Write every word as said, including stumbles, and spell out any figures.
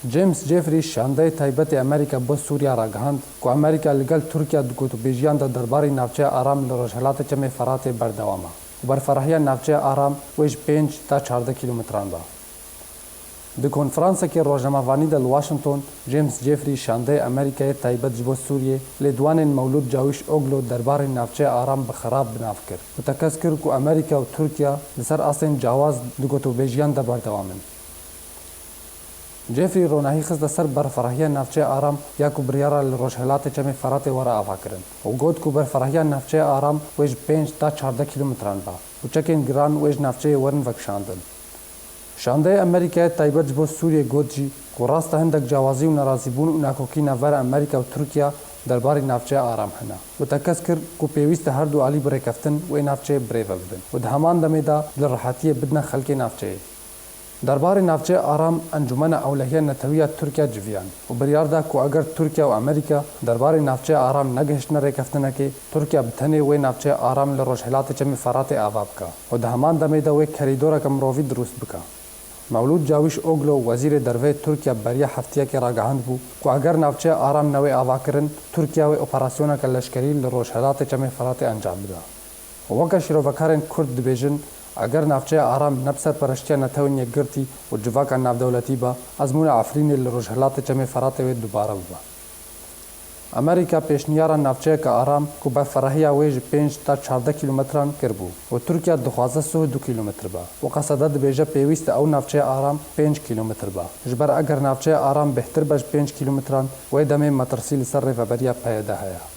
James Jeffrey, şandeyê taybet ê Amerîka bo Sûriye ragihand ku Amerîka li gel Tirkiye di gotûbêjiyan de derbarê navçeya Aram li rojhilatê Çemê Feratê berdewam e û berferahiya navçeya Aram wê ji pênc ta çardeh kîlometran be. Di konferansekê rojnamevanî de li Washington, James Jeffrey, şandeyê Amerîkayê taybet ji bo Sûriyê, lêdwanên Mewlûd Cawîş Oglo derbarê navçeya Aram bi xerab bi nav kir û tekez kir ku Amerîka û Tirkiye li ser astên cawaz di gotûbêjiyan de berdewam in. Jeffrey ronahî xiste ser berferahiya navçeya Aram ya ku biryara li rojhilatê Çemê Feratê were avakirin û got ku berferahiya navçeya Aram wê ji pênc ta çardeh kîlometran be û çekên giran wê ji navçeyê werin vekişandin. Şandeyê Amerîkayê taybet ji bo Sûriyê got jî ku rast e hindek cawazî û nerazîbûn û nakokî navbera Amerîka û Tirkiye derbarê navçeya Aram hene û tekez kir ku pêwîst e her du alî bi rêkeftin wê navçeyê birêve bibin û di heman demê de dilrehetiyê bidine xelkê navçeyê. Derbarê navçeya Aram Encûmena Ewlehiya Netewiya Tirkiye civiyan û biryar da ku eger Tirkiye û Amerîka derbarê navçeya Aram negihiştine rêkeftinekê, Tirkiye bi tenê wê navçeya Aram li rojhilatê Çemê Feratê ava bike û di heman demê de wê kerîdoreke mirovî dirûst bike. Mewlûd Cawîş Oglo, wezîrê derve yê Tirkiye, beriya heftiyekê ragihandbû ku eger navçeya Aram newê avakirin, Tirkiye wê operasyoneke leşkerî li rojhilatê Çemê Feratê encam bide. Weke şîrovekarên Kurd dibêjin, eger navçeya Aram ne bi serpereştiya Netewên Yekgirtî û civaka navdewletî be, ezmûna Efrînê li rojhilatê Çemê Feratê wê dubare bibe. Amerîka pêşniyara navçeyeke aram ku berferahiya wê ji pênc ta çardeh kîlometran kiribû û Tirkiye dixwaze sih û du kîlometr be û Qesede dibêje pêwîst e ew navçeya aram pênc kîlometr be. Ji ber eger navçeya aram bêhtir be ji pênc kîlometran, wê demê metirsî li ser rêveberiya P Y D heye.